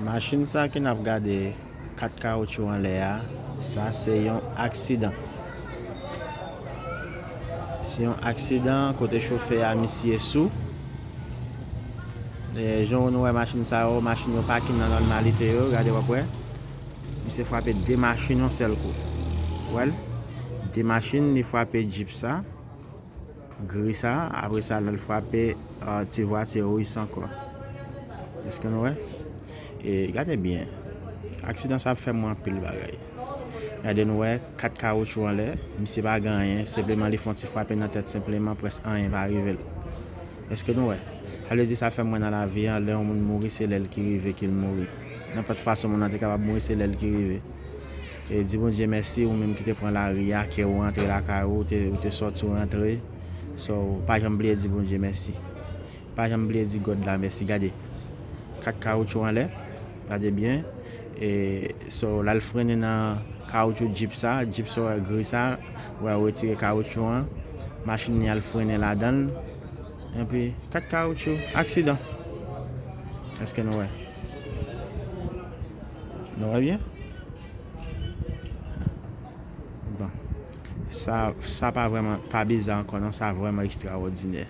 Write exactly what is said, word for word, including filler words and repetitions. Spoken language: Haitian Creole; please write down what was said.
Machin sa ke n ap gade, kat kawotchou anlè a, sa se yon aksidan. Se yon aksidan kote chofè a misye sou. E, jan nou wè machin sa yo, machin yo pakin nan nòmalite yo, gade w ap wè. Misye frape de machin yon sèl kou. Wè l? De machin, li frape djip sa. Gri sa, apre sa l al frape, ah, ti vwati ris ankò. Èske nou wè? E gade byen. Aksidan sa ap fè mwen anpil bagay. Gade nou wè, kat kawotchou anlè, misye pa gen anyen, senpleman li fè yon ti frape nan tèt senpleman, prèske anyen pa rive l. Èske nou wè? Sa vle di sa fè mwen nan lavi an, lè yon moun mouri, se lè l ki rive ke l mouri. Nenpòt fason moun nan te kapab mouri, se lè l ki rive. E di Bondye mèsi, ou menm ki te pran lari a, ke ou rantre lakay ou, ou te, ou te sòti, ou rantre. So, pa janm bliye di Bondye mèsi. Pa janm bliye di God la mèsi. Gade, kat kawotchou anlè, gade byen. E, so, l al frennen nan kawotchou djip sa, djip sa w wè gri sa, w wè yo retire kawotchou an. Machin li al frennen ladan l. Epi, kat kawotchou, aksidan. Èske nou wè? Nou wè byen? Bon. Sa, sa pa vrèman, pa biza ankò non, sa vrèman ekstrawòdinè.